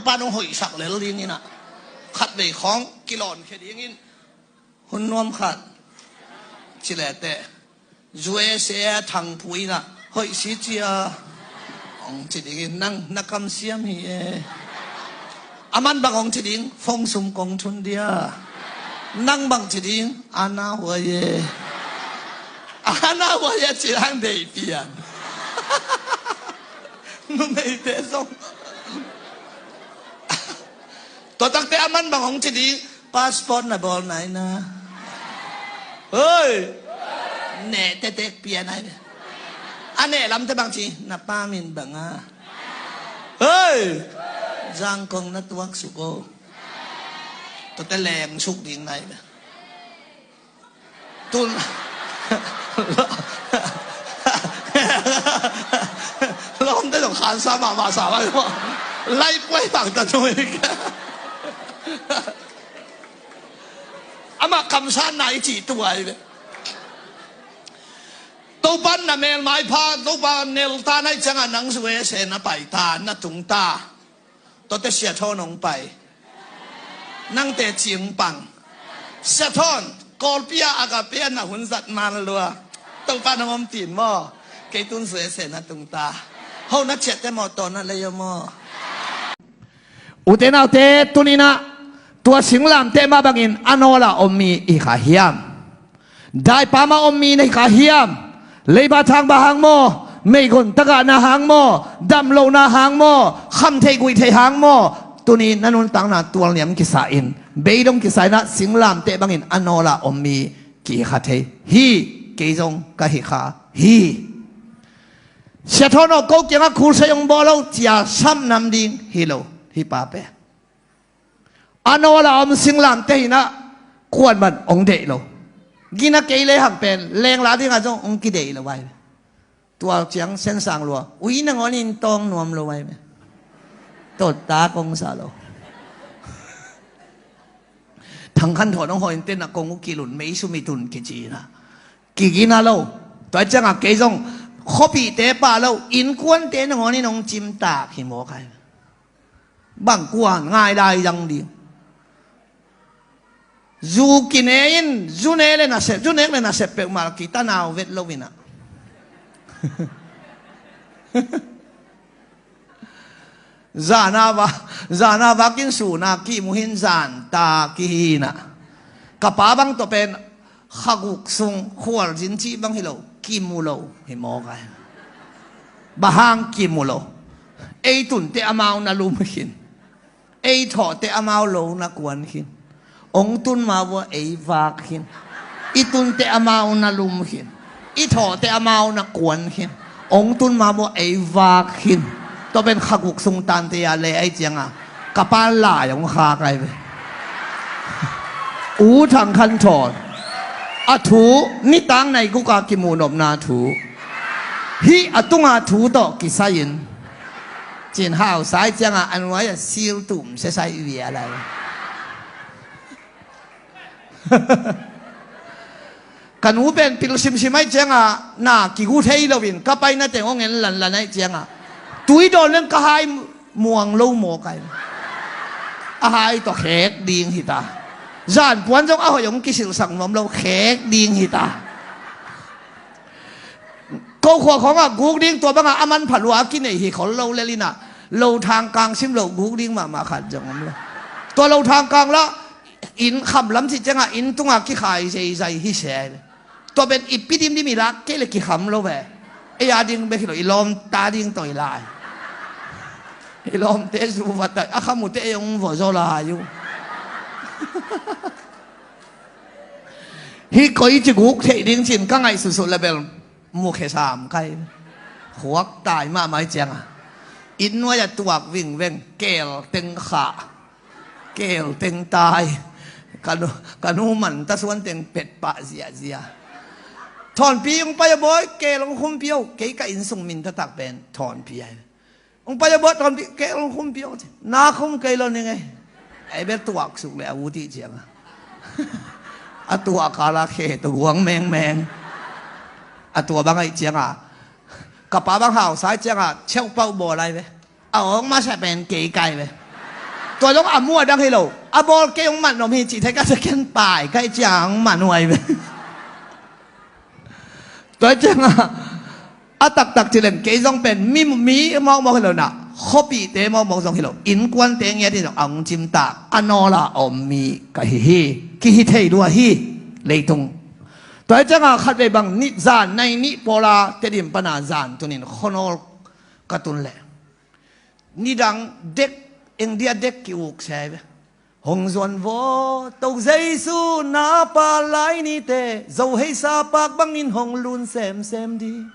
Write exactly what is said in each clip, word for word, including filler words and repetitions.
Pan hong hoihsak lel dingin ah, khatvei khawng kilawnkhia dingin, hun nuam khat ci leteh, U S A thangpui in ah, hoih si cia, hong ci dingin, nang na kamsiam hi e. Aman bang hong ci ding, fong sum kong thun dia. Nang bang ci ding, ana huai e. Ana huai e ci hang dei pian. Numeite zong. Tua takte aman bang hong ci ding, passport na bawl nai na. Hoi. Neh tetek pia nai. A neh lamte bang ci, na pa min bang a. Hoi. Zangkong na tuak suk o. Tuate leng suk ding nai. Tun. Lawmte zong khansa mahmah sa vai maw. Lai puai bang ta tui. Amah kamsanna i cih tu ai ve. Topan na melmai pha, Topa nelta nai ciangah nang U S A na pai ta, na tung ta. Tuate Sia Thawn hong pai. Nangte cingpang. Sia Thawn, Kawlpi ah Agape ah na hun zat man lua. Topa nang om tin maw. Kei tun U S A na tung ta. Ho na ciahte maw, tawh na lei aw maw. Ute naute, tuninah tua singlamteh mah bangin a nawla om mi i kha hiam? Daipama om mi na hi kha hiam? Leiba thangba hang maw? Meigon tagahna hang maw? Damlohna hang maw? Khamtheih guihtheih hang maw? Tuni na nuntakna tualniam kisa in, beidong kisa inah singlamteh bangin a nawla om mi kihi kha thei hi. Kei zong ka hi kha hi. Sia Thawn aw, ko kiangah khulsai hong bawl lo cia sam nam ding hi lo. Hi pa pe. A nawla om singlamteh hinah kuanman hong deih lo. Gina kei le hang pen lengla dingah zong hong kideih lo vai. Tua ciang sensang lua ui nangawnin tawng nuam lo vai. Totta kong sa lo. Thangkhan thawn hong hawin tenah kong uh kilun mei sumit un kicinah kigina lo. Tua ciangah kei zong khuapihte pah lo, innkuante nangawnin hong cimtak hi mawk ai. Bang kuan ngai lai zang ding. Zu kine in, zu ne le nasep, zu nek le nasep peuhmah kitanau vet lo inah. Zana va, zana vakin suna kimu hin zan ta kihinah. Ka pa bang tawh pen khaguk sung khualzin cih bang hi lo, kimu lo hi mawk ai. Bang hang kimu lo? Ei tunte amau na lum khin. Ei thawhte amau lo na kuan khin. Ong tun ma vua ei vak khin. I tunte amau na lum khin. I thawhte amau na kuan khin. Ong tun ma vua ei vak khin. Tua pen khaguk sung tante a le ai cianga ka pa lai ong khak ai ve. U Thangkhan Thawn a thu, nitak nai guka kimuhnopna thu, hih a tunga thu tawh kisai-in cin hau sai cianga a nuai a sil tum sesai via lai. Ka nu pen pil simsim ai cianga na kigu thei loin ka paina teng hong en lanlan ai cianga tui dawn leng ka hai muang lo mawk ai. A hai tawh khek ding hita. Zan puan zong a hoih hong kisilsak nuam lo, khek ding hita. Ko khua khawngah guk ding tua bangah a manpha lua a kinei hi khol lo lelinah lo thangkang sim lo guk ding mahmah khat zong om lo. Tua lo thangkang lah inn khamlam cih ciangah inn tungah kikhai zeizai hi se. Tua pen i pi dimdim i lak kei le kikham lo ve. Ei a ding bek hi lo, i lawmta ding tawh i lai. I lawmte zu vat a kham uhte ei hong vua zaw lai uh. Hih koi ci guk theih ding cin ka ngaihsutsut le bel mukhia sam kai. Khuak tai mahmah i cianga inn nuai a tuak vingveng, keel teng khah. Keel teng tai. Ka nu, ka nu man ta suan teng pet pah ziahziah. Thawnpi hong pai a bawi, keel hong khumpi o. Kei ka inn sung min taktak pen Thawnpi ai. Hong pai a bawi, Thawnpi, keel hong khumpi o. Na khum kei lo ning ei. Ei bel tuak suk le a ut i cianga a tuak kala khe tawh guang mengmeng. A tua bang ai cianga ka pa bang hau sai cianga cheu pauh bawl ai ve. A awng masa pen kei kai ve. Tua zong a mu a dang hi lo. A bawl kei hong mat nuam hi cih thei ka sa kian pai kai ciang hong mat nuai ve. Tua ciangah a taktak cileng kei zong pen mi, mi mawkmawk hi lo na, khuapihte mawkmawk zong hi lo, innkuante ngiat hi zong a hong cimtak a nawla a om mi ka hi hi. Kihi thei lua hi. Leitung. Tua ciangah khatvei bang nih zan nai nih pawla Tedim pana zan tunin khuanawl ka tun leh nidang dek, engdia dek ki-uk se ve. Hong zuan vaw, To Jesu na pa lai nite, zo heisa pak bangin hong lun semsem ding.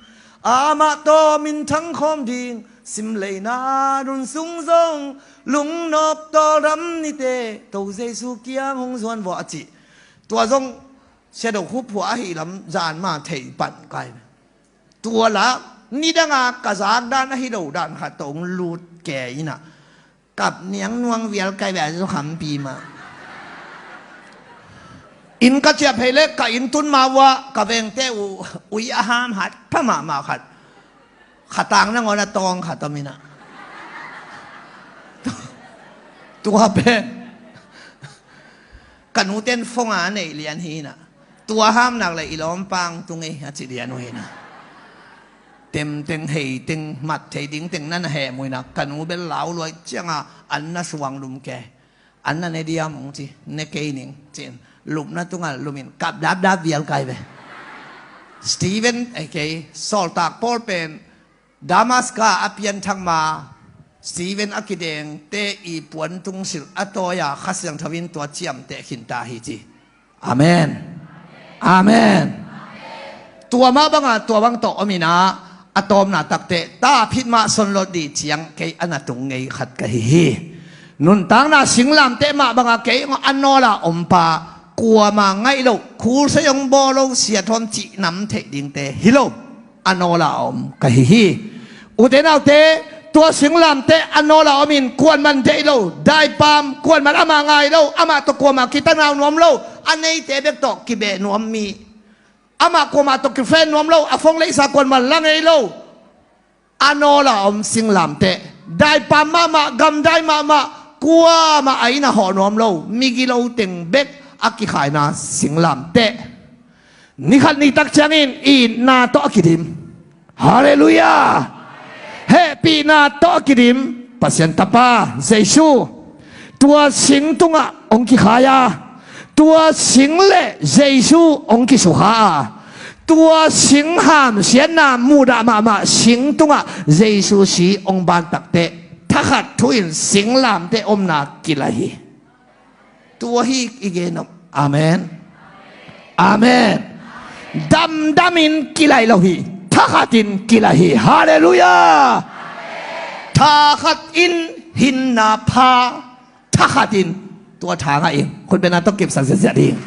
Amah tawh min thangkhawm ding, simleina nun sung zong lungnop tawldam nite, To Jesu kiang hong zuan vaw a ci. Tua zong Sia Do Khup Phua ahi lam zan ma thei pan kai. Tua la nidanga ka zak dan ahi lo dan khat tawh hong lut ke inah kap niang nuang vial kai ve a zu khampi mah. Inn ka ciah phei leh ka inn tun ma uah ka vengte uh ui a ham hat pha mahmah khat. Khatang nangawn a tawng khat om inah. Tua pen ka nuten phonga a neih lian hi inah. Tua hamnak le i lawmpang tung ei a ci lian uh hi inah. Temteng heiteng mat thei dingteng nan a hem uh inah ka nu bel lau luai cianga an na suang lum ke. An na ne diam hong ci, ne kei ning cin lupna tungah lumin kap dapdap vial kai ve. Stephen, ei kei, sawltak Paul pen Damaska a pianthak ma Stephen a kidengte i puan tungsilh a tawi-a Kha Siangtho in tua ciamteh khinta hi ci. Amen. Amen. Tua mah banga tua bang tawh om inah a tawmna takte ta phit mah sonlot dih ciang kei a na tung ngei khat ka hi hi. Nuntakna singlamteh mah banga kei a nawla ompa kuama ngaih loh, khulsei hong bawl lo, siathawn cih nam theih dingte hi lo. A nawla a om ka hi hi. Ute naute, tua singlamteh a nawla a omin kuanman deih lo, daipam, kuanman amah ngai lo, amah tawh kuamah kitanau nuam lo, a neite bek tawh kibeh nuam mi, amah kuamah tawh kifriend nuam lo, a phone leisa kuanman la ngei lo. A nawla a om singlamteh, daipam mahmah, gamdai mahmah, kuamah a inn a hawh nuam lo, migilo teng bek a kikhaina singlamteh. Nikhat nitak ciangin itna tawh a kidim. Halleluiah. Hehpihna tawh a kidim Pasian Tapa Jesu. Tua sing tungah hong kikhai a, tua sing le Jesu hong kisukha a, tua sing hamsiatna muhdah mahmah sing tungah Jesu si hong bantakteh thakhat thu-in singlamteh omna kilai hi. Tua hi i gen om. Amen. Amen. Damdamin kilai lo hi. Thakhatin kilai hi. Halleluiah. Thakhatin hinna pha. Thakhatin tua thangah in khutbena tawh kipsak ziatziat ding.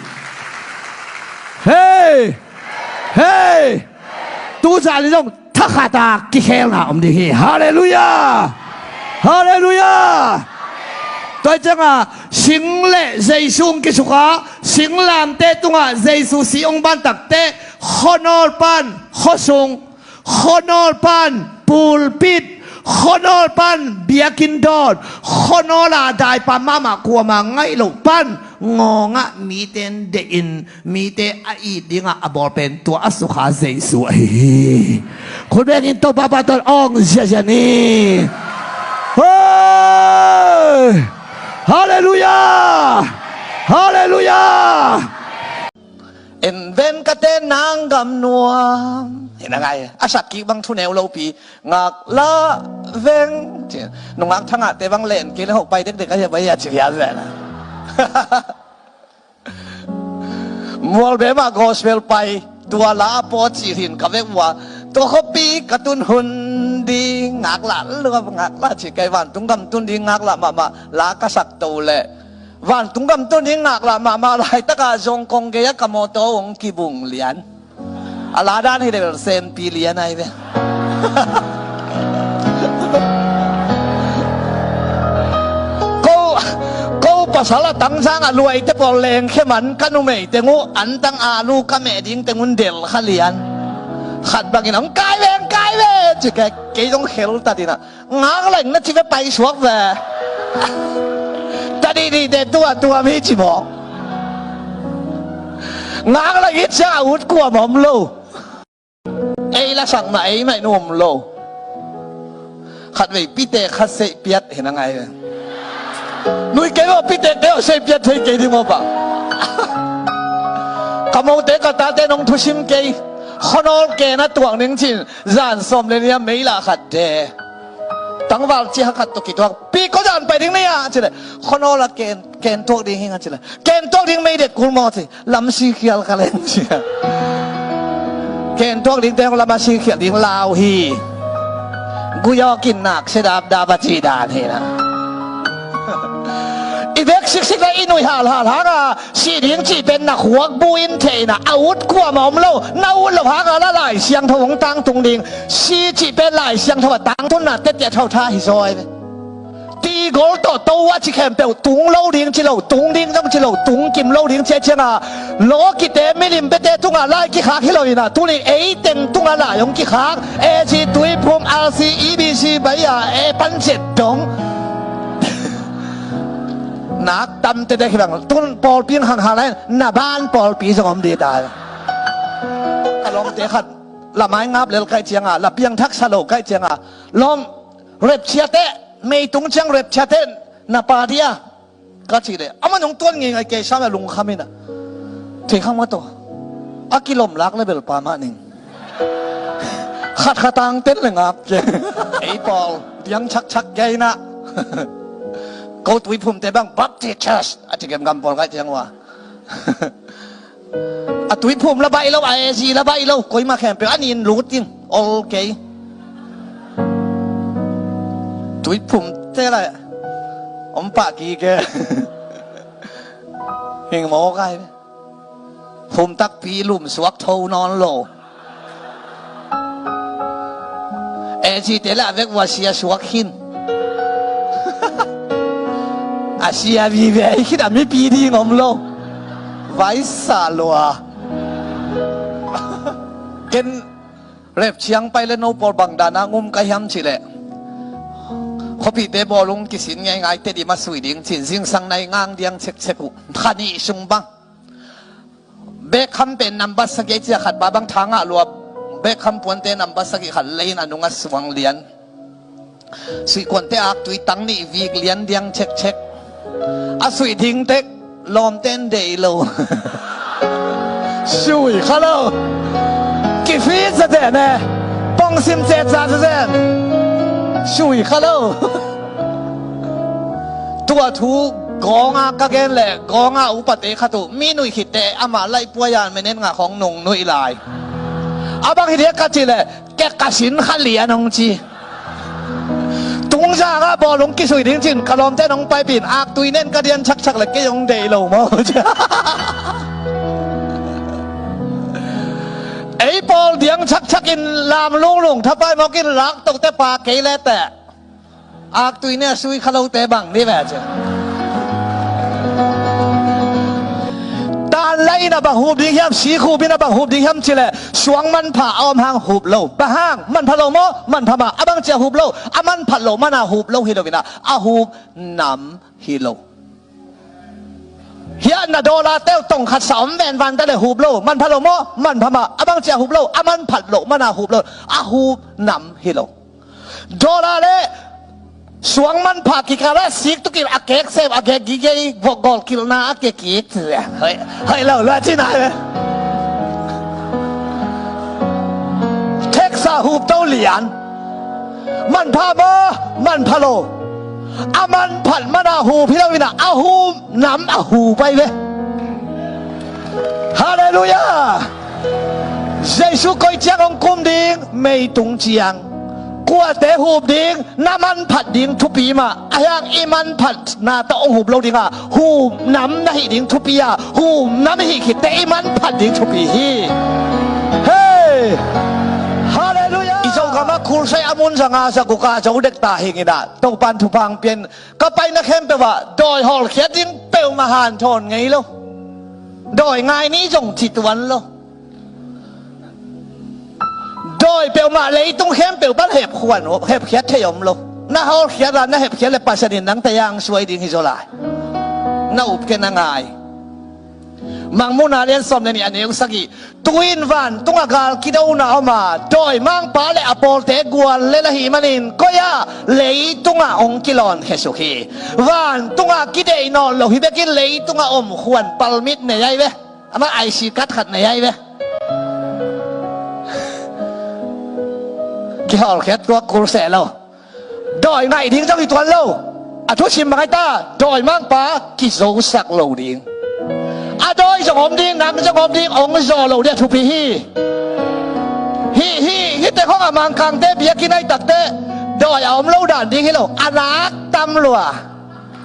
Hei. Hei. Tu zan in zong thakhata kikhelna om ding hi. Halleluiah. Halleluiah. Tua cianga sing le Jesu hong kisukha, singlamteh tungah Jesu si hong bantakteh khuanawl pan khuasung, khuanawl pan pulpit, khuanawl pan biakinn dawn, khuanawla daipam mahmah kuama ngaih loh pan ngawngah miten dehin mite a it dingah a bawl pen tua a sukha Jesu ahi hi. Khutbengin Topa pahtawi awng ziazia ni. Hei! Halleluiah. Halleluiah. En ven ka te nang gam nuam. Hi na ngai a sak kik bang thu neu lopi. Ngaklah veng. Nungak thangahte bang len kei le hok pai dekdek a hiap a hiat cik hiat ven. Mualbe mah gospel pai tua la a pawt cih hin ka vek uh a, tua khuapi ka tun hun ding ngaklah lua ngaklah cih kai vantung gam tun ding ngaklah mahmah la ka sak to leh vantung gam tun ding ngaklah mahmah laitakah zong kong gei a ka mawtaw hong kibung lian. A la dan hi debel sempi lian ai ve. Ko, ko pasal a tangzang a luaite pawl lengkhe man ka numei teng uh antang alu ka meh ding teng un del kha lian. Khat bangin hong kai ve, hong kai ve. Cike kei zong khel tatinah ngak leng na ci ve paisuak ve. A dihdihte tua tuam hi ci mawk. Ngak la it ciang a ut kuam om lo. Ei la sak mah ei mah in um lo. Khatvei pitek khat seih piat hi na ngai ve. Nui kei maw, pitek kei aw, seih piat thei kei ding maw pa. Ka mote ka tate nong thusim kei. Khuanawl ken a tuak ning cin zan sawm le nia mei lah khat de. Tangval ciha khat tawh kituak pi ko zan pai ding ni a ci le. Khuanawl a ken, ken tuak ding hi nga ci le. Ken tuak ding mei det kul maw ci. Lam sikhial ka leng cia. Ken tuak ding teng lam a sikhial ding lau hi. Guyawk in nak sia dapdap a ci dan hi na. I vek siksik le i nuih halhal hanga si ding cih pen na khuak bu in theihna a ut kuam a om lo. Na ut lo hanga la Lai Siangtho hong tangtung ding si cih pen Lai Siangtho a tangtunna tetiah thautha hi zaw ai ve. Tigol tawh to a ci khempeuh tung lo ding ci lo, tung ding zong ci lo, tung kim lo ding ci a cianga lawkite milim pete tungah lai kikhak hi lo ina, tuni eiteng tungah lai hong kikhak. A G, Tuiphum, R C, E B C, Baia, e pan cet dong. Nak tam tete hi bang tun pawlpi hang hang lai na ban pawlpi zong om dita. Ka lawmte khat la mai ngap lel kai cianga, la piangthak sa lo kai cianga lawm. Repchia teh, meitung ciang repchia teh, na pa dia ka cih leh amah nong tuan ngeingai kei sam a lungkham ina. Thei khang mah tawh a kilom lak le bel pa mah ning. Khat khat tang ten le ngap ke. Ei pawl diang chakchak kei na. Ko Tuiphumte bang Baptist Church a ci gemgam pawl kai ciang ua. A Tuiphum la baih lo, a A G la baih lo, koimah khempeuh a nin lut in ol kei. Tuiphum te la om pah kike. Hing maw kai. Phum takpi lum suak tho nawn lo. A G te le a vek uh a sia suak khin. A sia vive hi khin a mipi ding om lo. Vaisa lua. Ken rep ciang pai le no pawl bang dana ngum ka hiam cih leh khuapihte bawlung kisin ngeingai tedim a sui ding cin zingsang nai ngang diang cekcek uh. Kha nih sung bang. Bekham pen nambat sagih cia khat pa bang tha ngah lua. Bekham puante nambat sagih khat leiin a nung a suang lian. Suihkuante aktui tang nih vik lian diang cekcek. A suih ding tek lawmten deih lo. Sui kha lo. Kifit zaten e. Pongsim cetsa zaten. Sui kha lo. Tua thu gawnga ka gen leh gawnga upate khat uh mi nuih khitte amah laihpuai a minute nga khawng nung nuih lai. A bang hi dia ka cih leh kek ka sin kha lian hong ci. Tungzangah bawlung kisui ding cin ka lawmte nong paipin aktui nen ka dian chakchak leh kei hong deih lo maw? Ei pawl diang chakchak in lam lunglung thapai mawk in lak tote pa kei leh teh. Aktui nia sui kha lote bang ni ve cia. Tan la ina bang hup ding hiam, si khupina bang hup ding hiam cileh suang manpha a om hang hup lo. Bang hang manpha lo maw? Manpha mah. A bang cia hup lo? A manphat lo mana hup lo hi lo ina a hup nam hi lo. Hiah na dollar teu tongkhat sa om venvan ta le hup lo. Manpha lo maw? Manpha mah. A bang cia hup lo? A manphat lo mana hup lo. A hup nam hi lo. Dollar le suang manpha kikala sik tukin a kek sem a kek gigei vok gol kilna a kek kik. Hoi lo lua cina le. Teksa hup to lian. Manpha maw? Manpha lo. A manphat mana hup hi lo ina a hup nam a hup ai ve. Halleluiah. Jesu koi ciang hong kum ding? Meitung ciang. Kuate hup ding? Na manphat ding thupi mah. A hiang i manphatna tawh hong hup lo dinga hup nam na hih ding thupi a hup nam i hih khitte i manphat ding thupi hi. Hei. Halleluiah. I Zogam ah khulsai a mun zanga zaguka zo dek ta hing ina Topan thupha hong pian. Ka paina khempeuh ah dawi hawlkhiat ding peuhmah hanthawn ngei lo. Dawi ngai ni zong ci tuan lo. Dawi peuhmah leitung khempeuh pan hepkhuan hepkhiat thei om lo. Na hawlkhiat a na hepkhiat le Pasian in nang tayang suai ding hi zaw lai. Na up kei na ngai. Mangmuhna lian sawm le nih a neu sagih. Tu-in vantungah gal kidona om a, dawimangpa le a pawlte guan lel ahih manin koi-ah leitungah hong kilawnkhia suk hi. Vantungah kideih nawn lo hi bekin leitungah om khuan palmit nei ai ve. Amah I C card khat nei ai ve. Kihawlkhiat tuak kul seh lo. Dawi ngaih ding zong hi tuan lo. A thusim bang ai ta, dawimangpa kizosak lo ding. A dawi zong om ding, nang zong om ding, hong zaw lo ding a thupi hi. Hih, hih, hihte khong a Mangkangte biakinn ai takte dawi a om lo dan ding hi lo, a nak tam lua.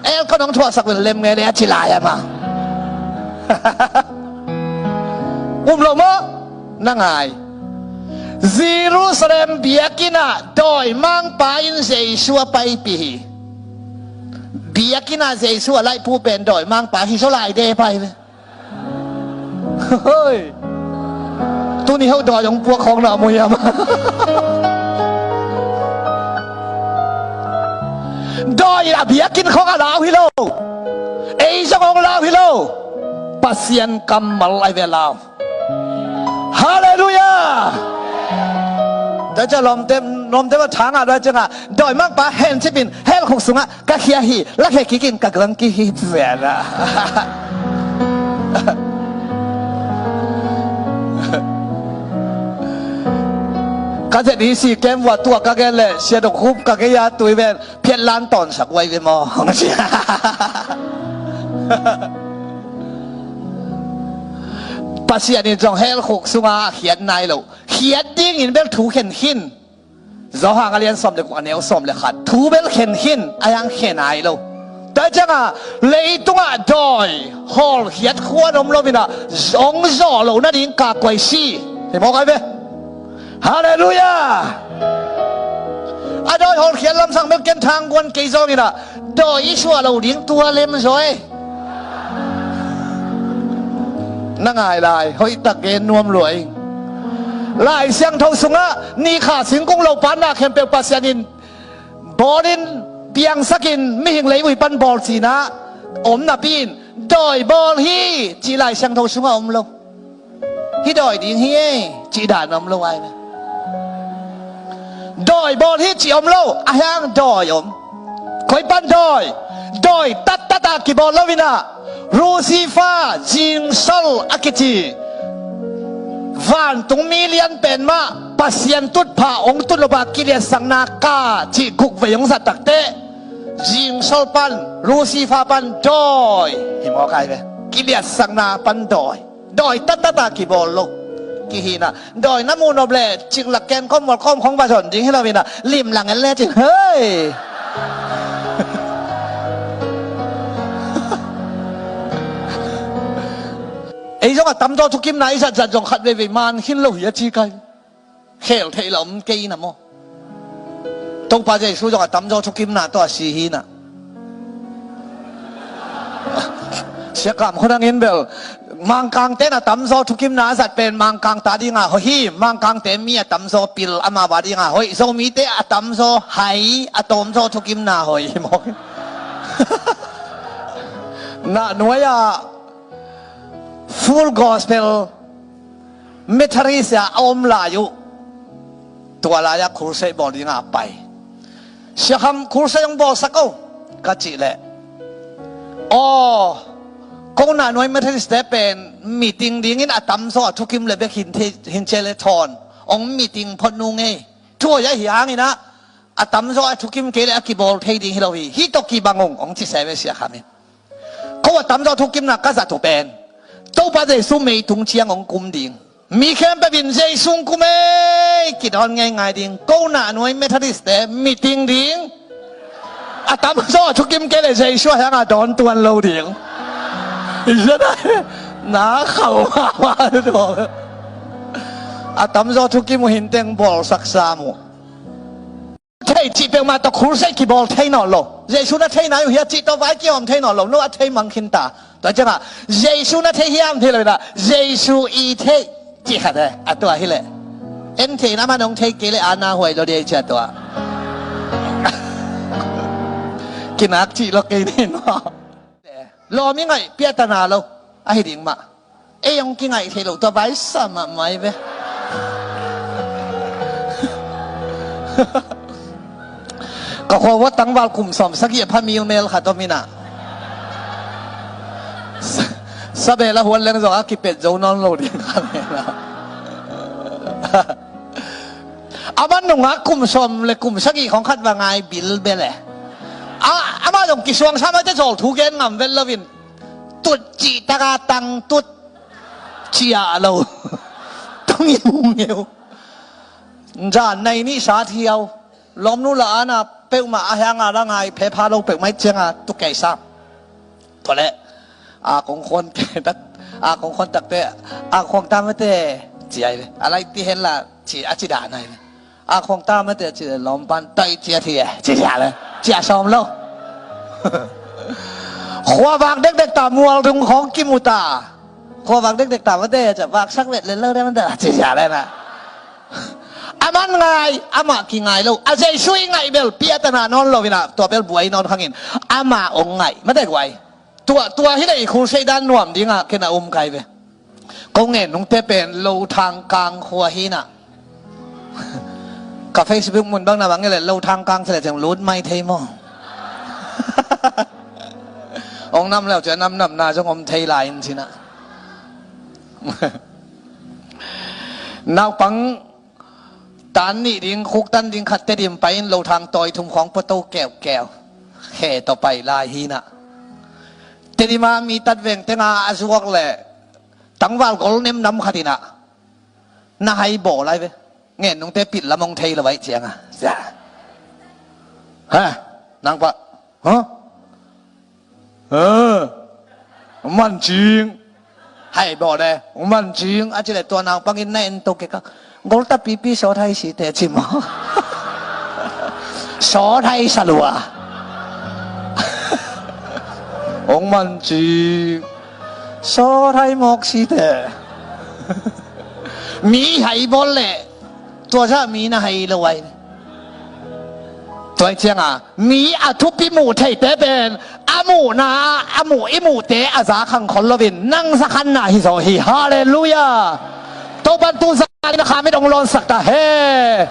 Elkon hong thuaksak ven lem ngei le a ci lai ama. Um lo maw? Na ngai. Jerusalem biakinn ah dawimangpa in Jesu a paipih hi. Biakinn ah Jesu a laihpu pen dawimangpa hi zaw lai de pai ve. Hoi. Tuni ho dawi hong puak khawng na mu hiam? Dawi a biakinn khawng a lau hi lo. Ei zong hong lau hi lo. Pasian kammal ai ve lau. Halleluiah. Tua ciang lawmte, lawmte va thang a dawi ciangah dawimangpa hencip in hell khuk sungah ka khia hi, lakhia kikin ka guang kihip zen a. Ka Z E C camp vua tua ka gen le Sia Dok Hup ka gei a tui ven phiat lan tawnsak uai ve maw? Pasian in zong hell khuk sunga a khiat nai lo. Khiat dingin bel thu khen khin. Johan a lian sawm le guk a neu sawm le khat. Thu bel khen khin, a hiang khen ai lo. Tua ciangah leitungah dawi hawlkhiat khuan om lo inah hong zawh loh nading ka kuai si. Hi mawk ai ve. Halleluiah. A dawi hawlkhiat lamsang bel ken thang guan kei zawng inah dawi i suah lo ding tua lem zaw ei. Na ngai lai, hoihtak gen nuam lua ing. Lai Siangtho sungah ni kha singkung lo panna khempeuh Pasian in bawlin piangsakin mihing leivui pan bawl cinah om napi in dawi bawl hi cih Lai Siangtho sungah om lo. Hih dawi ding hi ei cih dan om lo ai ve. Dawi bawl hi cih om lo, a hiang dawi om. Koi pan dawi? Dawi tattata kibawl lo inah Lucifer, zingsol a kici vantung mi lian pen mah Pasian tutpha hong tut lopa kiliatsakna ka cih guk vei hong zat takteh zingsol pan, Lucifer pan dawi hi mawk ai ve. Kiliatsakna pan dawi. Dawi tattata kibawl lo. Kihinah dawi na muh nop le ciklak ken khawm mual khawm khong va zon ding hi lo inah limlang en lecin hei. Ei zong a tamzaw thukimna i zatzat zong khat veivei man khin lo hi a ci kai. Khel theih la om kei na maw? Topa Jesu zong a tamzaw thukimna tawh a si hi na. Siakam khonangin bel Mangkangte na tamzaw thukimna a zat pen Mangkang ta dinga hoih hi. Mangkangte mi a tamzaw pil amau a dinga hoih. Zomite a tamzaw hai a tawmzaw thukimna hoih hi mawk. Na nuai-ah Full Gospel Methodist a om lai uh. Tua lai-ah crusade bawl dingah a pai. Siakham crusade hong bawlsak o ka cih leh, aw, ko na nuai Methodist te pen meeting dingin a tamzaw a thukim le bek hin thei, hin cia le thawn hong meeting phot nung ei. Thu hoih ahi hanginah a tamzaw a thukim kei le a kibawl thei ding hi lo hi. Hih tawh kibang ung hong ci se ve Siakham in. Ko a tamzaw thukimna ka zat uh pen Topa Jesu meitung ciang hong kum ding. Mi khempeuh in Jesu hong kum ei kidawn ngeingai ding. Ko na nuai Methodist te meeting ding. A tamzaw a thukim kei le Jesu a hianga dawn tuan lo ding. Israel na khau mama. A tamzaw thukim uh hinteng bawlsak sam uh. Thei cih peuhmah tawh crusade kibawl thei nawn lo. Jesu na thei nai uh hia cih tawh vai kihawm thei nawn lo. No a thei mang khin ta. Tua ciangah Jesu na thei hiam thei lo inah Jesu i thei cih khat e. A tua hileh en thei na man hong thei kei le ana huai lo dei cia tua. Kinak cih lo kei nin maw? Lawm i ngaih piatana lo ahi ding mah. Ei hong kingaih theih loh tua vai sa mahmah hi ve. Ka khua uah tangval kum sawm sagih a pha milmel khat om inah, sa-, sabel a huan leng zong a kipet zo nawn lo ding khat hi inah. A man nungak kum sawm le kum sagih khong khat va ngai bilbel e. A, amah zong kisuangsa maite, zawl thu gen ngam vet loin, tut cih taka tang tut ciah lo. Tung i hung ngeu. Zan nai nih sa thiau. Lawmnu la ana peuhmah a hianga la ngai phepha lo peuhmah i cianga tu kei sam. Tua leh a kong khuan tak, a kong khuan takte, a khuang ta mate, ci ai ve. A lai ti hen la, ci a ci dan ai ve. A khuang ta mate, ci le lawm pan tai cia thi e, ci cia le, cia sawm lo. Khua vak dekdek ta, mual tung khong kimu ta. Khua vak dekdek ta mate, cia vak sak vet le lo de mate, ci cia le na. A man ngai, amah kingai lo. A Jesu i ngaih bel piatana nawn lo inah, tua bel buai nawn khangin. Amah ong ngaih mate guai. Tua, tua hi le i khul seidan nuam dingah kena um kai ve. Ko ngen nungte pen lo thang kang khua hi inah. Ka Facebook mun bang na bang ngei le lo thang kang sele ceng lut mai thei maw? Ong nam leu cia nam nam na zong om thei lai in cinah. Naupang tan nih ding, khuk tan ding khat Tedim pai in lo thang tawi thum khawng puato keukeu. Khe tawh pai lai hi inah. Tedim a mi tat veng tenga a zuak le tangval gol nem nam khat inah na hai bawl lai ve. Ngen nungte pit lam ong thei lo vai cianga. Ha, nang pa. Ha? Ha? Man cing. Hai bawl de. Man cing. A ci le tua naupangin na en to keka. Gol ta pipi sawt hai site ci maw? Sawt hai salua. Ong man cing. Sawt hai mawk site. Mi hai bawl le. Tua zah mi na hai lo ai. Tua cianga mi a thupi muh theite pen a muhna, a muh i muhte a za khang khol loin nang za khanna hi zaw hi. Halleluiah. Topan tu zah in a khamit ong lawnsak ta he.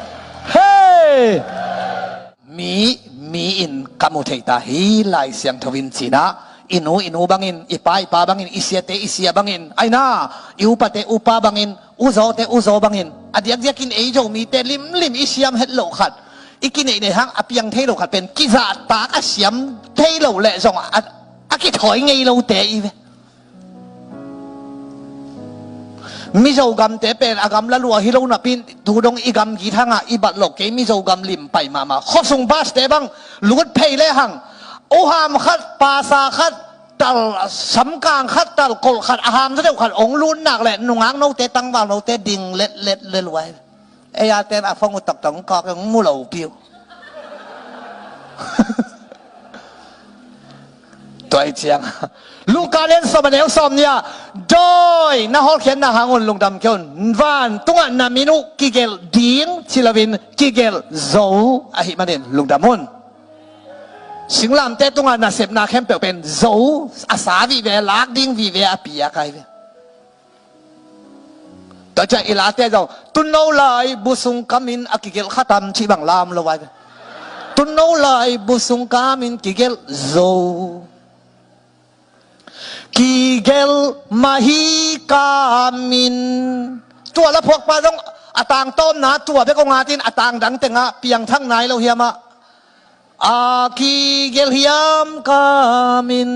Hei. Mi, mi in ka mu thei ta hi, Lai Siangtho in cinah, i nu, i nu bangin, i pa, i pa bangin, i siate, i sia bangin, aina, i upate, upa bangin, u zawte, u zaw bangin, a diakdiakin ei Zomite limlim i siam het loh khat, i kineih nei hang a piang thei loh khat pen kizahtak a siam thei lo leh zong a, a kithawi ngei lote i ve. Mizo gamte pen a gam la lua hi lo napi in tu dong i gam git hangah i bat lo kei, Mizo gam lim pai mahmah. Khuasung baste bang lut phei le hang uham khat, pasa khat, tal samkang khat, tal kolh khat a ham zaw deuh khat ong lut nak le nungak note, tangval note ding letlet le luai. Ei a ten a fong uh toktok kawk ong mu lo piu. Tua i ciang Luka lian sawm a neu sawm nih ah, dawi na hawlkhiatna hang un lungdam kei un. Van tungah na min uh kigelh ding ci loin kigelh zo ahih manin lungdam un. Singlamte tungah nasepna khempeuh pen zo a sa vive, lak ding vive a piak ahi ve. Tua ciang i late zong, tun no lai bu sung kamin a kigelh khatam cih bang lam lo vai ve. Tun no lai bu sung kamin kigelh zo. Kigelh mah hi kamin. Tua la phuakpa zong a tangtawmna tua bek ong atin a tang dang tengah piangthak nai lo hiam ah. A kigelh hiam kamin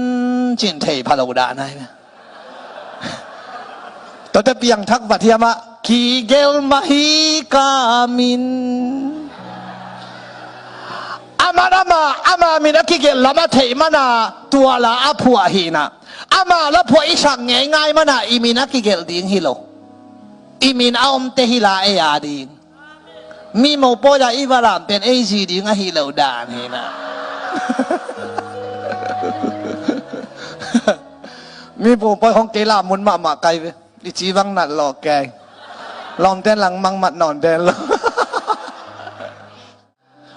cin thei pha lo dah nai. Tuate piangthak vat hiam ah kigelh mah hi kamin. Aman ama, ama min a kigelh lam a theih mana tua la a phuah hi na. Ama la phuah i sak ngeingai mana i min a kigelh ding hi lo. I min a omte hi la ei a ding. Mi mopawi a i va lam pen ei zi ding ahi lo dan hi na. Mi mopawi hong kei lam mun mahmah kai ve. I ci vang nat lo kei. Lawmten lang mang mat nawn den lo.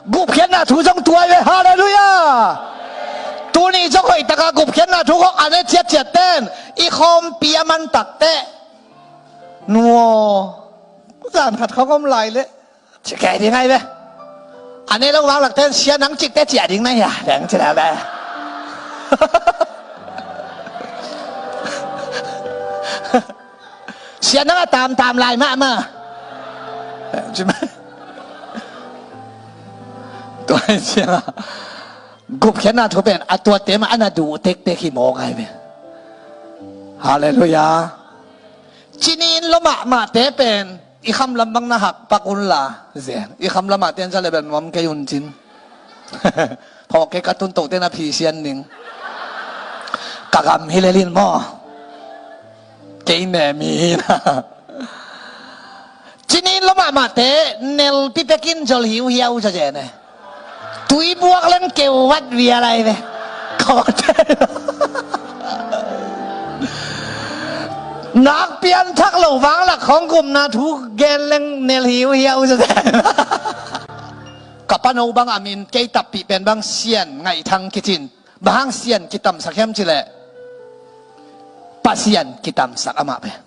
Gupkhiatna thu zong tuai ve. Halleluiah. Tuni zong hoih taka gupkhiatna thu khawng a ne ciatciat ten i khawmpi a man takteh, nuaw, zan khat khawng om lai leh ci kei ding ai ve. A ne lo vang lak ten sia nang cik te ciah ding na hia, deng ci le ve. Sia nang a tamtam lai mahmah. Tua hi ciang a gupkhiatna thu pen a tuate mah a na duh tektek hi mawk ai ve. Halleluiah. Cinin lo mahmahte pen i kham lam bang na hak pak unla zen. I kham lamah ten za le bel nuam kei un cin. Phawk kei ka tun tohte na phisian ning. Ka gam hi lelin maw? Kei ne mi hi na. Cinin lo mahmahte nelpi pekin zol hiuhiau zazen e. Tui buak leng keuvat vial ai ve. Kawte. Nak pianthak lo vanglak khawng gupna thu gen leng nel hiuhiau zazen. Ka pano bang a min kei tappih pen bang Sian Ngaihthang kicin. Bang hang Sian kitamsak hiam cileh Pasian kitamsak amah pen.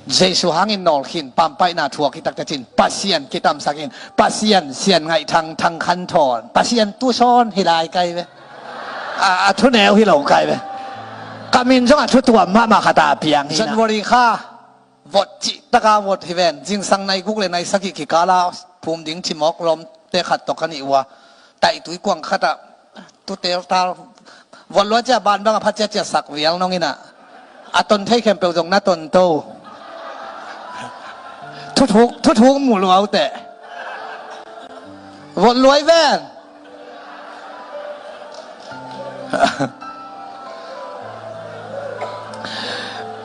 Jesu hangin nawlkhin pampaihna thuak hi takte cin Pasian kitamsak in Pasian Sian Ngaihthang Thang Khan Thawn Pasian tusawn hi lai kai ve. A, a thuneu hi lo kai ve. Ka min zong a thutuam mahmah khat a piang hi na. January kha vot cih taka vot hi ven. Zingsang nai guk le nai sagih kikala phum ding cimawk lawmte khat tawh ka nih uh a, taih tui kuang khatah tutel tal vot lua cia ban bang a phat cia cia sak vial nong inah a ton thei khempeuh zong na ton to. Thuthuk, thuthuk mu lua uh teh. Vot luai ven.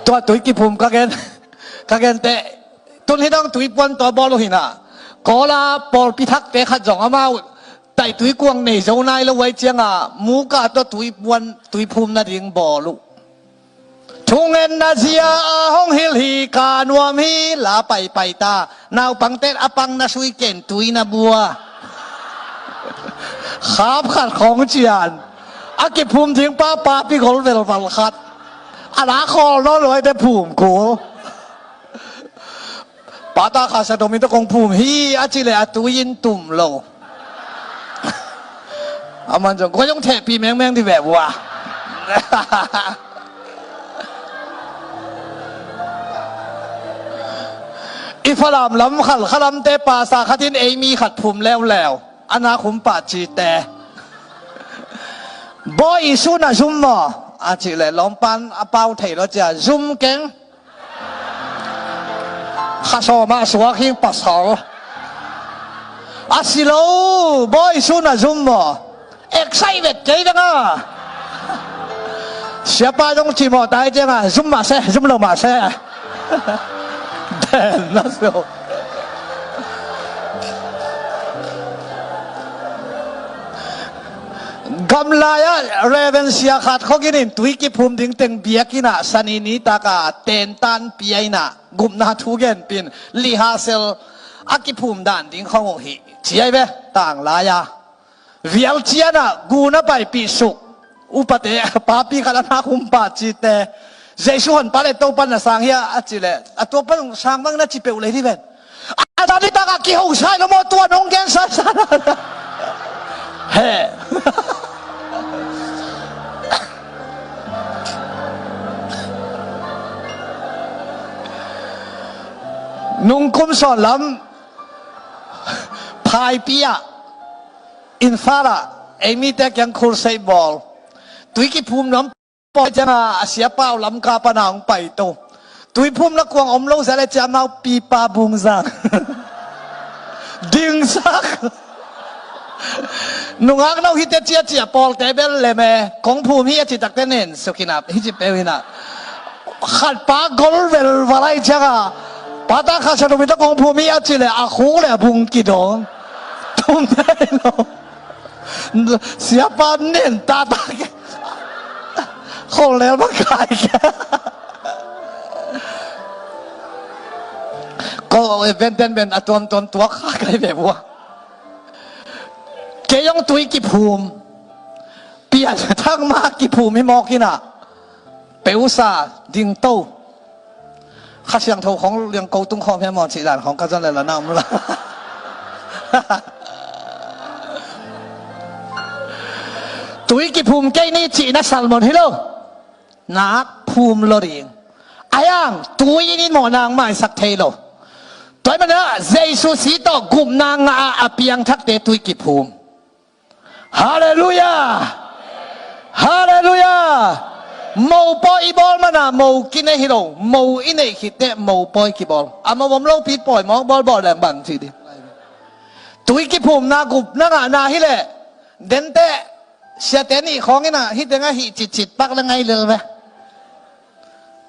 Tua tui kiphum ka gen. Ka gente, tun hi dong tuipuan tawh bawl uh hinah. Kawla pawlpi thakte khat zong amau taih tuikuang nei zo nai lo uh ai cianga muka tawh tuipuan tuiphum nading bawl uh. Thungetna zia a hong hilh hi ka nuam hi la paipai ta. Naupangte a pang na sui ken tui na bua. Khap khat khawng cian. A kiphum ding pa papi gol velval khat. A la khawl nawn lo ai te phum kul. Pata kha sa domin tawh kong phum hi a cih leh a tui in tum lo. A man zong kua zong thehpih mengmeng di veh vua. I Falam lam khal khalamte pasa khatin ei mi khat phum leuleu. A nak hum pah cite. Bawi i sun a zum maw a cih leh lawmpan a pau thei lo cia zum keng. Kha sawm ah suak hing pasal. A si lo bawi sun a zum maw. Excited kei dang a. Siapa dong cimawh tai ciang a zum mah se, zum lo mah se. Den na so. Gamlai ah Reverend Sia khat khogin in tui kiphum ding teng biakinn ah sani nitak a tentan pia inah gupna thu genpin lihasel a kiphum dan ding khong uh hi ci ai ve. Tanglai a vial cianah gun a paipih suk upate papi khat a nak hum pah cite Jesu hon pa le Topa na sang hia a cih leh a tua pan sang bang na ci peuh lei dih ven. A dan i takah kiho sai lo maw tua nong gen sai sai. He. Nungkum sawn lam phaipi ah Imphal ah ei mite kiang khulsei bawl tui kiphum nuam pawi cianga a siapa uh Lamka pana hong paito. Tuiphumna kuang om lo zia le cia amau pipa bungzang dingsak. Nungak no hite ciacia pawlte bel lem e kong phum hi a ci takte nen sukhinap hi ci peu hinah. Khat pa gol velval ai cianga pata khat sa tumita kong phum hi a ci le a khuk le a bung kidong. Tumte lo. Siapa nen tata ke. Khol lel bang kai ke. Ko event ten ben a tuamtuam tuak kha kai ve bua. Kei zong tui kiphum. Pianthak ma kiphum hi mawk inah, peusa dingto. Kha Siangtho khawng liangko tung khawm hiam maw cih dan khawng ka zon le la na om la. Tui kiphum kei ni cihna salmon hi lo. Nak phum lo ding. Ayang tui in in mawh nang maisak thei lo. Tua hi mana Jesu si tawh gupna ngah a piangthakte tui kiphum. Halleluiah. Halleluiah. Mopawi i bawl mana mo kinei hi lo. Mo i neih khitteh mopawi kibawl a, mo bawm lopi pawi mawk bawlbawl leng bang ci ding. Tui kiphumna gupna ngahna hileh denteh siate nih khawng inah hih tengah hih citcit pak le ngai lel ve.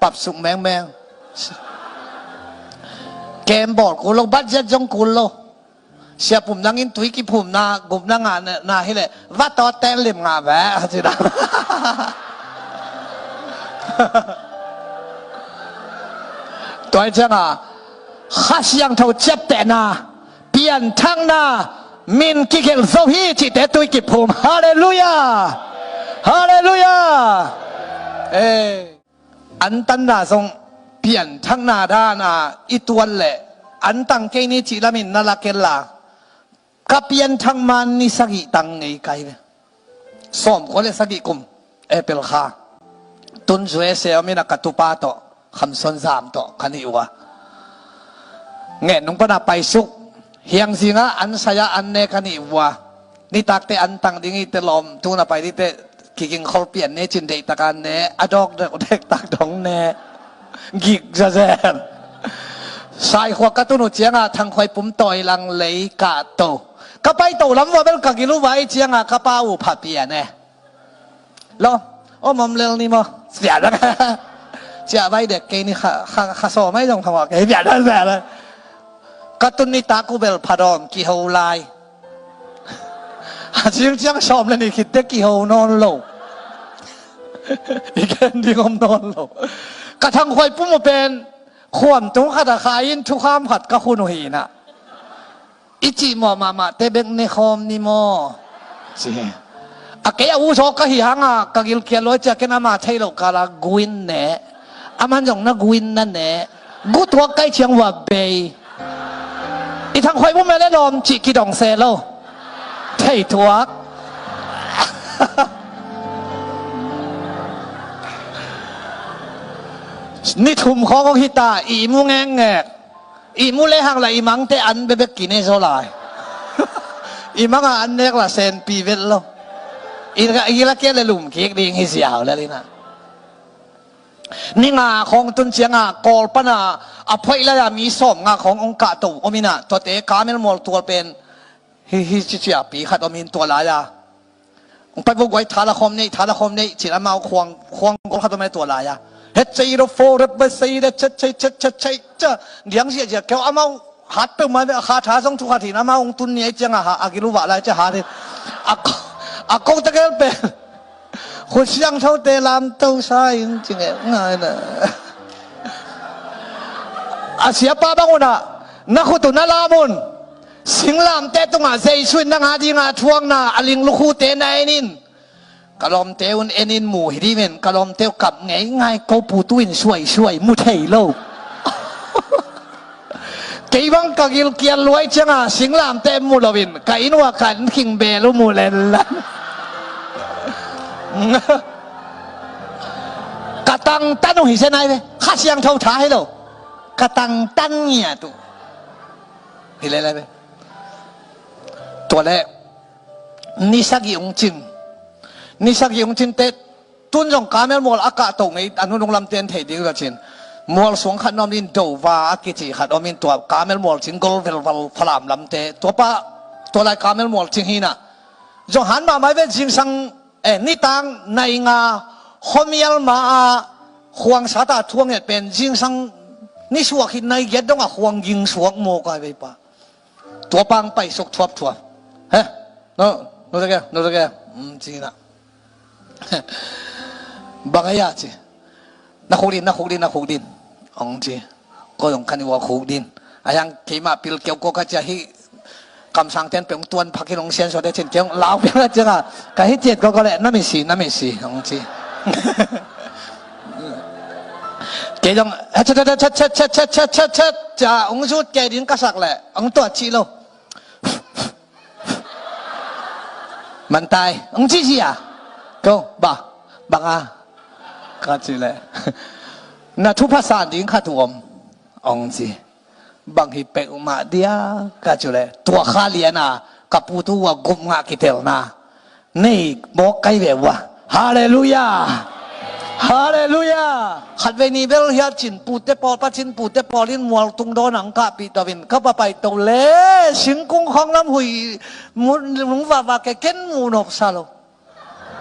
Papsuk mengmeng. Kem bawl kul lo, budget zong kul lo. Siapum nangin tui kiphumna gupna ngahna hileh va tawt ten lim ngah ve a ci dan. Tua hi cianga Kha Siangtho ciaptehna, pianthakna, min kigelh zo hi cihte tui kiphum. Halleluiah. Halleluiah. Antanna zong pianthakna dana i tuan leh antang kei ni cih lamin na la ken la. Ka pianthak man ni sagih tang ngei kai ve. Sawmkua le sagih kum April kha tun U S A om inah ka tupa tawh Khamson Zam tawh ka nih uh a, ngen nung pana paisuk hiangzinga an saya an ne ka nih uh a, nitakte an tang ding ite lawm tuna pai dite kiging khol pian ne cin deihtaka ne a dawk dektak dong ne. Gik zazen. Saikhua ka tun uh cianga Thangkhuai pum tawi lang lei kahto ka paito lam vua bel ka gil uh vai cianga ka pa uh pha pian e. Lo, om om lel ni maw? Pian dang. Cia vai dek kei ni kha kha kha sawm ai zong thamawh kei pian dang pian dang. Ka tun nitak uh bel phadawm kiho lai. A cing ciang sawm le ni khitte kiho nawn lo. I gen ding om nawn lo. Ka Thangkhuai pum uh pen khuam tung khat a kha in thukham khat ka khun uh hinah. I cihmawh mahmahte bek nekhawm ni maw? Ci. A kei a uzaw ka hi hanga ka gilkial luai cia ken ama theih loh kala guin ne. Aman zong na guin na ne. Gutuak kai ciang vua bei. I Thangkhuai bu mele lawm cih kidong se lo. Thei tuak. Ni thum khawng hong hita i mu ngekngek. I mu lehang la i mangte an bebek kine zaw lai. I manga an nek la senpi vet lo. I la kia le lum kik ding hi ziau le lina. Ni nga khawng tun cianga kawl pana a phoih lai-a mi sawm nga khawng ong kahto om ina tuate kamel mual tual pen hi hi ciciapi khat om in tua lai-a. Ong pai vo guai thala khawm nei thala khawm nei cin amau khuang khuang gol khat om e tua lai-a. Het cei ro fo rep ba sei re chet cei chet chet cei ca diang zia zia keu amau hat peuh mai ve a kha tha zong thu khat hin amau ong tun ni ai cianga ha a gilu vah lai cia hat hin. A ko a ko ta gel pen. Khut siangthote lamto sa in ci ngeh ngai na. A siapa bang unah na khut uh na lam un. Singlamteh tungah Jesu in nang a dinga thuakna a ling lukhute na en in. Ka lawmte un en in mu hi dih men ka lawmte uh kap ngei ngai ko pu tu in suai suai mu thei lo. Kei bang ka gilkial luai cianga singlamteh mu loin ka inn ua ka an khing bel uh mu lenlan. Ka tangtan uh hi se nai ve. Kha siangtho tha hi lo. Ka tangtan ngiat uh hi le lai ve. Tua le ni sagih ung cin ni sagih ung cin te. Tun zong kamel mual a kahto ngei a nunung lamte an thei ding zacin mual suang khat na om in dova a kici khat om in tua kamel mual cing gol velval Falam lamte tuapa tua lai kamel mual cing hina. Zong han mahmai ve zingsang eh nitang nai nga khuamial ma a khuang sata thuang et pen zingsang ni suak hi nai giat dong a khuang ging suak maw kai vei pa. Tua pang pai suk thuap thuap. He? No, no te ke, no te ke. Um, ci na. Bang a ya ci. Na khuk din, na khuk din, na khuk din. Ong ci. Ko dong kani wa khuk din. Ayang keima pil keu ko ka cia hi. Kamsang ten peuh hong tuan phakin hong siansuah te cin kei hong lau piang a cianga, ka hi ciat kawkaw leh na misi, na misi hong ci. Kei dong chat chat chat chat chat chat chat chat chat ca hong zut kei ding ka sak leh hong tuat cih lo. Mantai hong ci ci a, ko ba bang a ka ci leh na thupha san ding khat uh om hong ci. Bang hi peuhmah dia ka ci uh leh tua kha lian a ka pu tu uh a gup ngah kitelna nei mawk kai ve uh a. Halleluiah. Halleluiah. Khatvei ni bel hiat cin pute pawl pacin pute pawl in mual tung dawn ang kahpih to in ka va pai to le singkung khawng lam hui mun lung vava ke ken mu nop sa lo.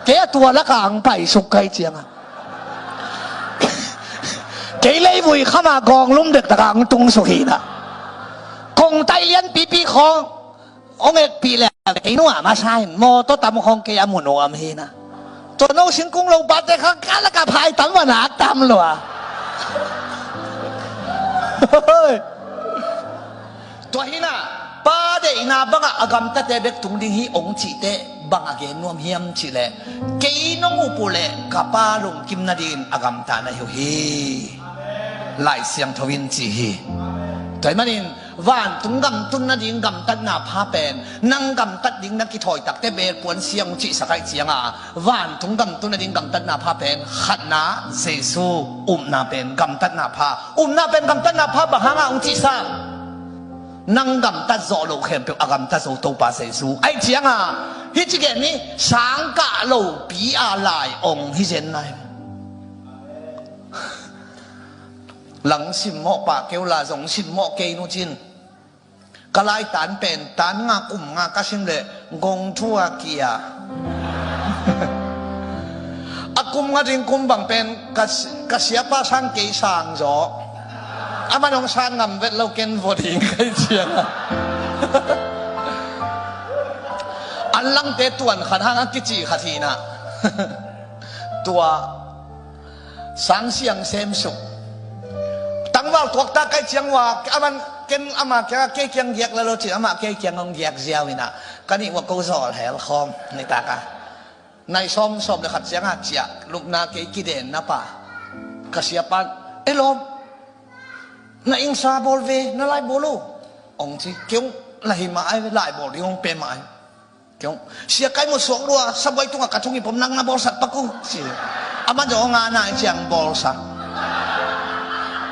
Kei a tua laka ang paisuk kai cianga kei leivui khama gawng lum dektak ang tung suk hina. Kong tai lian pipi khawng ong ekpih le kei nua masa hin mawtaw tam khawng kei a mu nuam hina. Tua no singkung lo pate khang ka laka phai tam va nak tam lua. Tua hina pa deihna bangah a gamtate bek tung ding hi ong cihte bang a gen nuam hiam cihleh kei nong up uh leh ka pa lungkim nadingin a gamta na hi uh hi. Lai Siangtho in ci hi. Tua hih manin vantung gam tun nading gamtatna pha pen nang gamtat ding na kithawi takte bel puan siang uh cihsak aih cianga vantung gam tun nading gamtatna pha pen khatna Jesu upna pen gamtatna pha. Upna pen gamtatna pha bang hanga ong cihsak? Nang gamtat zawh loh khempeuh a gamtat zo Topa Jesu aih cianga hih ci gen ni sangkah lopi a lai ong hi zen lai. Lang simmawh pah keu la zong simmawh kei nu cin ka lai tan pen tan nga kum nga ka sim leh gong thu a kia. A kum nga ding kum bang pen ka si- ka siapa sang kei sang zaw. A man hong sang ngam vet lo ken vo ding kai cianga. An langte tuan khat hang a kici khat hina. Tua sang siang sem suk tangval tuakta kai ciang ua a man ken ama kianga kei kiang giak la lo cin ama kei kiang hong giak ziau hina. Ka nih ua ko zawl hel khawm nitaka nai sawm sawm le khat cianga ciah lupna kei kiden na pa ka siapan e lawm na ingsa bawl ve na lai bawl uh ong ci. Kei ong la hi mah ai ve lai bawl ding ong pe mah ai. Kei ong sia kai mu suak lua sabuai tunga ka thung i pom nang na bawlsak pak uh ci. A man zong ong a na i ciang bawlsak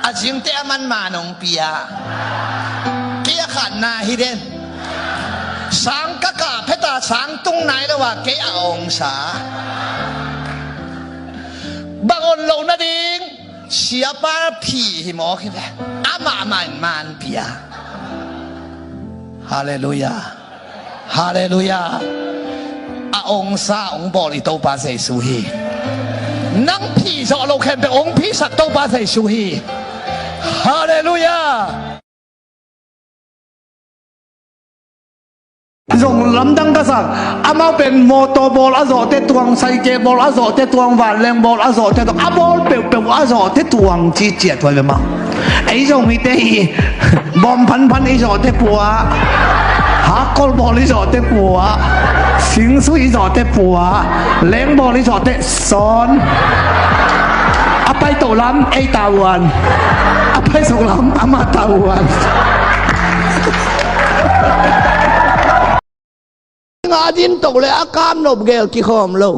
a zingte a man ma nong pia. Kei a khatna hi den sang ka kah pheta sang tung nai lo a kei a ong sa. Bang on lo nading siapa phi hi mawk hi ve. Amah man man pia. Halleluiah. Halleluiah. A ongsa ong bawl i Topa Jesu hi. Nang phi zawh lo khempeuh ong phisak Topa Jesu hi. Halleluiah. Zong lamdang ka sak. Amau pen mawtaw bawl a zawhte tuang, saike bawl a zawhte tuang, vanleng bawl a zawhte tuang, a bawl peuhpeuh a zawhte tuang ci ciat huai ve mah. Ei Zomite hi. Bawm phanphan i zawhte pua, hakkol bawl i zawhte pua, singsu i zawhte pua, leng bawl i zawhte sawn. A pai toh lam ei tavuan, a pai suk lam amah tavuan. Nga din tok le a kam nop gel kikhawm lo.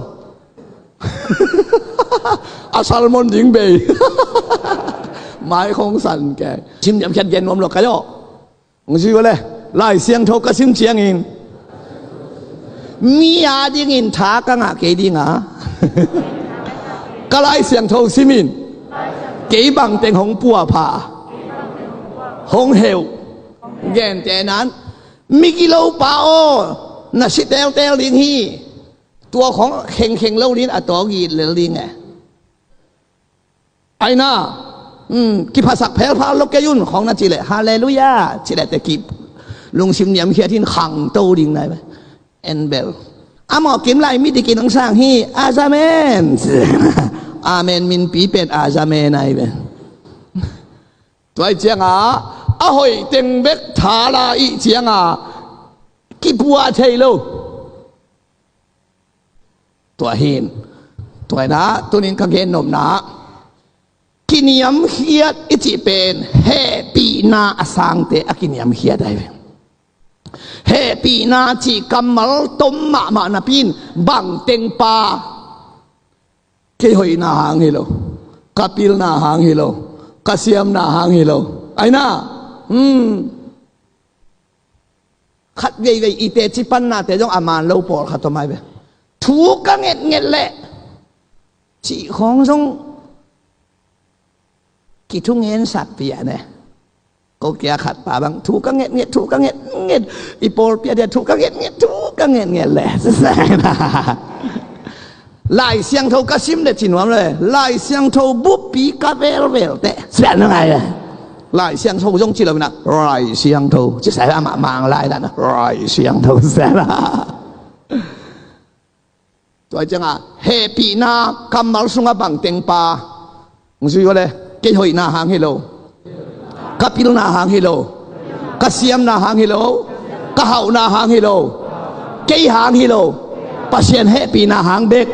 A salmon ding bei. Mai khong san ke. Sim diam khiat gen nuam lo ka yo. Hong si le Lai Siangtho ka sim ciangin mi a dingin tha ka ngah kei dinga ka Lai Siangtho simin kei bang teng hong pua pha hong heu. Gente nan migilo pa aw, na si teltel ding hi. Tua khong khengkheng lo din a tawk it lel ding e. Aina, um, kiphasak phelphal lo kei un khong na cileh halleluiah cileh te kip lungsim niamkhiat hin khangto ding nai ve. En bel amah kim lai mi dikin hong sang hi. Azamen. Amen minpi pen azamen ai ve. Tua ih cianga a hoih teng bek thala ih cianga Kipuah thei lo. Tua hi in, tua in ah tunin ka gennopna ah kiniamkhiat i cih pen hehpihna a sangte a kiniamkhiat ahi ve. Hehpihna cih kammal tom mahmah napi in bangteng pa, kei hoihna hang hi lo, ka pilna hang hi lo, ka siamna hang hi lo. Aina, hmm. Khat veivei i teci pannate zong a man lo pawlkhat om ahi ve. Thu ka ngetnget leh cih khawng zong kithungensat pian e. Ko kia khat pa bang thu ka ngetnget, thu ka ngetnget, i pawlpi a dia thu ka ngetnget, thu ka ngetnget leh Lai Siangtho ka sim le ci nuam le, Lai Siangtho buppi ka velvel teh sian ngai le. Lai Siangtho zong ci lo ina, Lai Siangtho ci sai amah Mang lai dan a, Lai Siangtho sian a. Tua ciangah hehpihna kammal sungah bangteng pa, hong zui uh le, kei hoihna hang hi lo, ka pilna hang hi lo, ka siamna hang hi lo, ka hauhna hang hi lo, kei hang hi lo, Pasian hehpihna hang bek.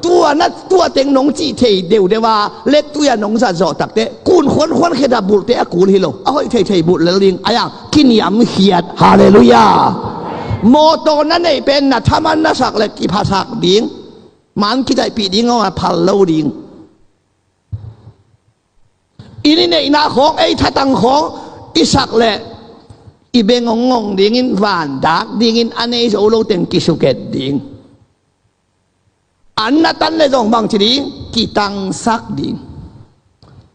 Tua na, tua teng nong cih thei deuhdeuh a, lettui a nong zat zawh takteh kun khuankhuan khedap bulhte a kul hi lo, a hoih theithei bulh lel ding. Aia kiniamkhiat. Halleluiah. Mawtaw na neih pen na thaman na sak le kiphasak ding. Man kidaihpih ding aw, a phal lo ding. I neihna khawng, ei thatang khawng i sak leh i beng hong ngong dingin, vandak dingin, a nei zo lo teng kisuket ding. An na tan le zong bangci ding, kitangsak ding.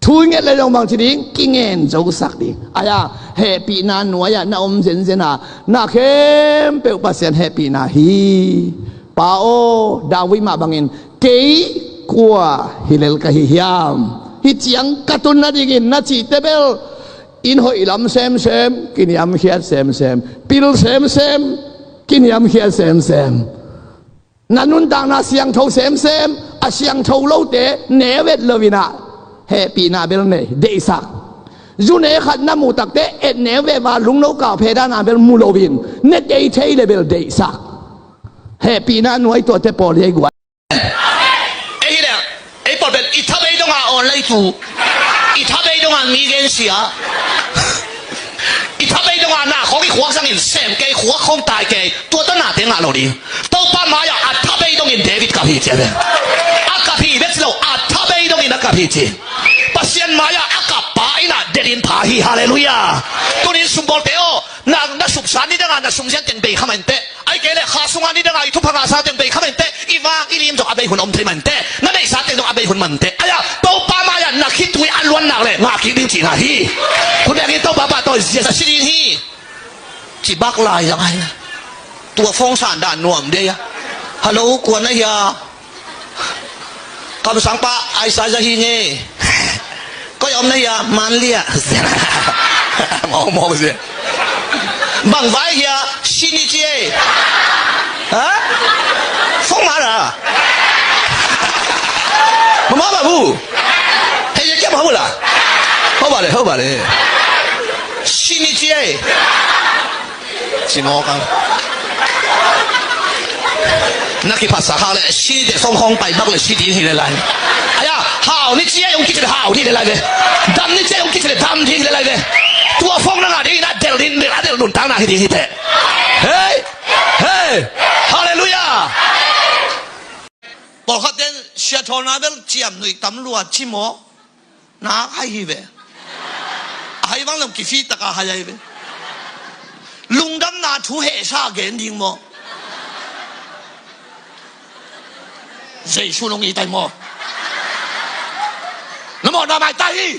Thu i nget le zong bangci ding, kingen zosak ding. Aia hehpihna nuai-ah na om zenzen a, na khempeuh Pasian hehpihna hi. Pa aw, David mah bangin, kei kua hi lel ka hi hiam? Hih ciang ka tun nadingin na cihte bel, inn hoih lam semsem, kiniamkhiat semsem, pil semsem, kiniamkhiat semsem, na nuntakna siangtho semsem, a siangtho lote ne vet lo in ah, hehpihna bel nei, deihsak. Zu ne khat na muh takteh et ne vet a, lungno kau phe dan a bel mu lo in, ne kei thei le bel deihsak. Hehpihna nuai tuate pawl hi ei guai. Ei hi le, ei pawl pen i thabei dong a awn lei tu, i thabei dong a mi gensia, i thabei dong a na khawng i khuak zangin sem kei, khuak khawng tai kei, tua tawh nate ngah lo ding. Topa mai-ah a thabei dongin David kap hi ci a ve. A kap hi bek ci lo, a thabei dongin a kap hi ci. Pasian mai-ah a kap pa in ah delhin pha hi. Halleluiah. Tunin sumbawlte aw, na, na suksa ni dang a na sumzian teng bei kha mah inteh. Ahih kei leh kha sungah ni dang a i thupha ngahsa teng bei kha mah inteh. I vak i lim zong a bei hun om thei mah inteh. Na neihsa teng zong a bei hun mah inteh. Aia Topa mai-ah na khitui a luan nak leh ngah kik ding cihna hi. Khut beng in, Topa pahtawi zia, a si ding hi. Ci bak lai zang ahi. Tua phone san dan nuam dei a. Hello, kua na hia? Kamsangpa Isaiah hi nge. Koi om na hia? Manlia. Mawkmawk zia. Bang vai hia? Sini cie. Ha? Phone mara. Mama babu. Hei, ya, ya, babu la. Hau ba le, hau ba le. Sini cie. Ci mawk ang. Na kiphatsak hak leh si deh, song khawng pai bak leh si ding hi leh lai. Aia hau ni cia hong kici leh hau ding hi leh lai ve. Dam ni cia hong kici leh dam ding hi leh lai ve. Tua phone na ngah ding in ah, del ding, del a del nuntakna hi ding hi teh. Hei. Hei. Halleluiah. Pawlkhat ten sia thawl na bel ciam nuih tam lua ci maw. Nak hai hi ve. A hai bang lam kifi taka hai hai ve. Lungdamna thu hehsa gen ding maw? Jesu nong i tai maw? Na mawhna mai tai hi.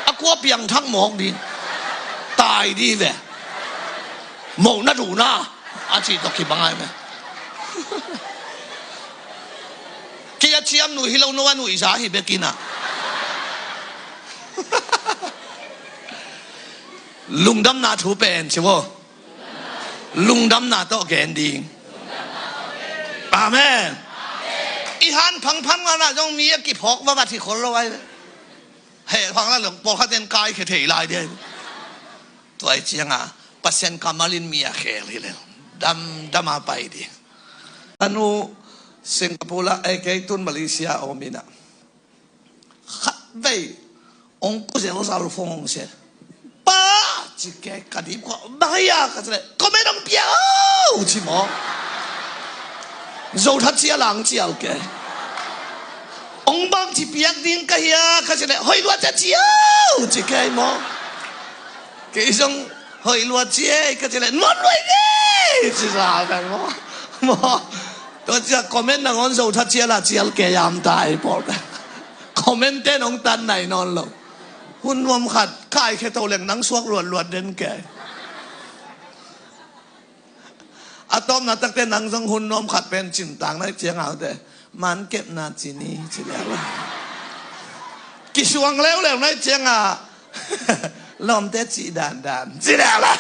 A kua piangthak mawk ding. Tai ding ve. Mawhna duhna. A ci tawh kibang ai ve. Kei a ciam nuih hi lo, no a nuihza hi bek in ah. Lungdamna thu pen ci vo. Lungdamna tawh gen ding. Amen. I han phangphang ngan ah zong mi a kiphawk vavat hi khol lo ai ve. Heh phang la long pawlkhat en kai khe thei lai ding ai ve. Tua ai ciang a Pasian kammal in mi a khel hi lel. Dam dam a pai ding. A nu Singapore ah, eh, kei tun Malaysia om ina. Khatvei ong ku zel zal fong ong se. Pa, ci kei ka dip kho, bang hia ka ci leh, comment ong piak o ci maw. Zo that cial a ong cial kei. Ong bang ci piak ding ka hia ka ci leh, hoih lua cia ci o ci kei maw. Kei zong hoih lua ci ei ka ci leh, nuam lua ei ci sa pen maw. Maw. Tua cia comment nangawn Zo that cial a cial kei yam ta ei pawl pen. Comment ten ong tan nai nawn lo. Hun nuam khat kaikhia to leng nang suak luatluat den kei. A tawpna takte nang zong hun nuam khat pen cintang nai ciang a ute, man kepna ci ni ci leh la. Kisuang leuleu nai ciang a, lawmte cih dandan ci leh la.